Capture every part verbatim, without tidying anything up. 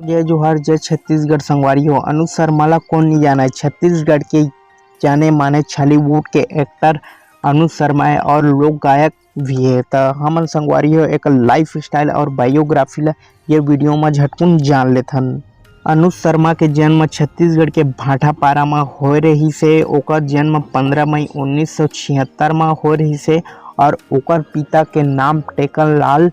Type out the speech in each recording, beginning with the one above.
जय जोहार, जय छत्तीसगढ़ संगवारी हो। अनुज शर्मा ला कौन नहीं जाना है, छत्तीसगढ़ के जाने माने छॉलीवुड के एक्टर अनुज शर्मा है और लोक गायक भी है। त हमन संगवारी हो एक लाइफ स्टाइल और बायोग्राफी ला ये वीडियो में झटकुन जान लेथन। अनुज शर्मा के जन्म छत्तीसगढ़ के भाटापारा म होए रहिस हे। ओकर जन्म पंद्रह मई उन्नीस सौ छिहत्तर म होए रहिस हे और ओकर पिता के नाम टेकन लाल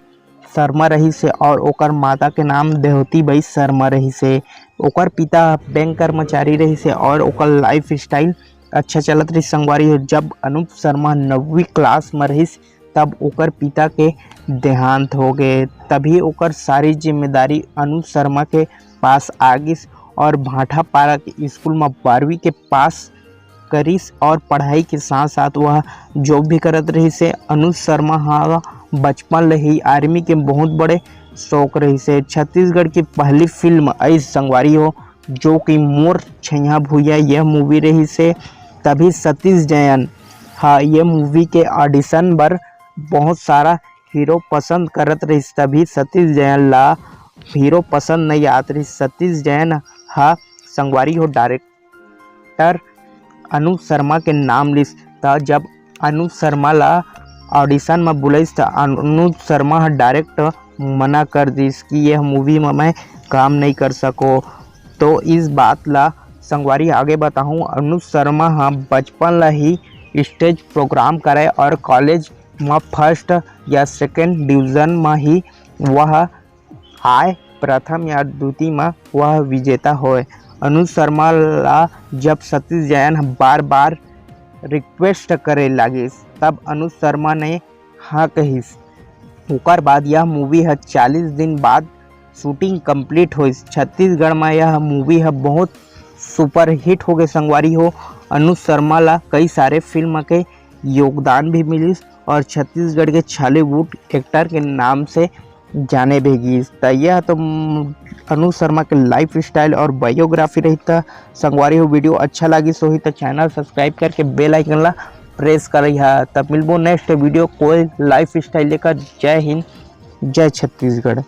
शर्मा रहिस हे और ओकर माता के नाम देवती बाई शर्मा रहिस हे। ओकर पिता बैंक कर्मचारी रहिस हे और ओकर लाइफ स्टाइल अच्छा चलत रहिस संगवारी हो। जब अनुज शर्मा नौवीं क्लास म रहिस, तब ओकर पिता के देहांत हो गए। तभी ओकर सारी जिम्मेदारी अनुज शर्मा के पास आ गिस और भाटापारा के स्कूल म बारहवीं के पास करिस और पढ़ाई के साथ साथ वह जॉब भी करत रहिस हे। अनुज शर्मा ह बचपन ले ही आर्मी के बहुत बड़े शौक रहिस हे। छत्तीसगढ़ की पहली फिल्म अइस संगवारी हो, जो कि मोर छैया भुइया यह मूवी रहिस हे। तभी सतीश जैन ह ये मूवी के ऑडिशन बर बहुत सारा हीरो पसंद करत रहिस, तभी सतीश जैन ला हीरो पसंद नहीं आत रहिस। सतीश जैन ह संगवारी हो डायरेक्टर अनुज शर्मा के नाम लिस। त जब अनुज शर्मा ला ऑडिशन म बुलाइस त अनुज शर्मा ह डायरेक्ट मना कर दिस कि यह मूवी म मैं काम नहीं कर सको। तो इस बात ला संगवारी आगे बताऊं, अनुज शर्मा ह बचपन ला ही स्टेज प्रोग्राम करे और कॉलेज म फर्स्ट या सेकंड डिवीजन म ही वह आय, प्रथम या द्वितीय म वह विजेता होय। अनुज शर्मा ला जब सतीश जैन ह बार बार रिक्वेस्ट करे लागिस, तब अनुज शर्मा ने हाँ कहिस। ओकर बाद यह मूवी ह चालीस दिन बाद शूटिंग कंप्लीट होइस। छत्तीसगढ़ म यह मूवी ह बहुत सुपरहिट हो गए संगवारी हो। अनुज शर्मा ला कई सारे फिल्म के योगदान भी मिलिस और छत्तीसगढ़ के छॉलीवुड एक्टर के नाम से जाने भी गिस। त यह तो, म, अनुज शर्मा के लाइफ स्टाइल और बायोग्राफी रही। त संगवारी हो, वीडियो अच्छा लागिस होही त चैनल सब्सक्राइब करके बेल आइकन ला प्रेस करिहा। तब मिलबो नेक्स्ट वीडियो कोई लाइफ स्टाइल लेकर। जय हिंद, जय छत्तीसगढ़।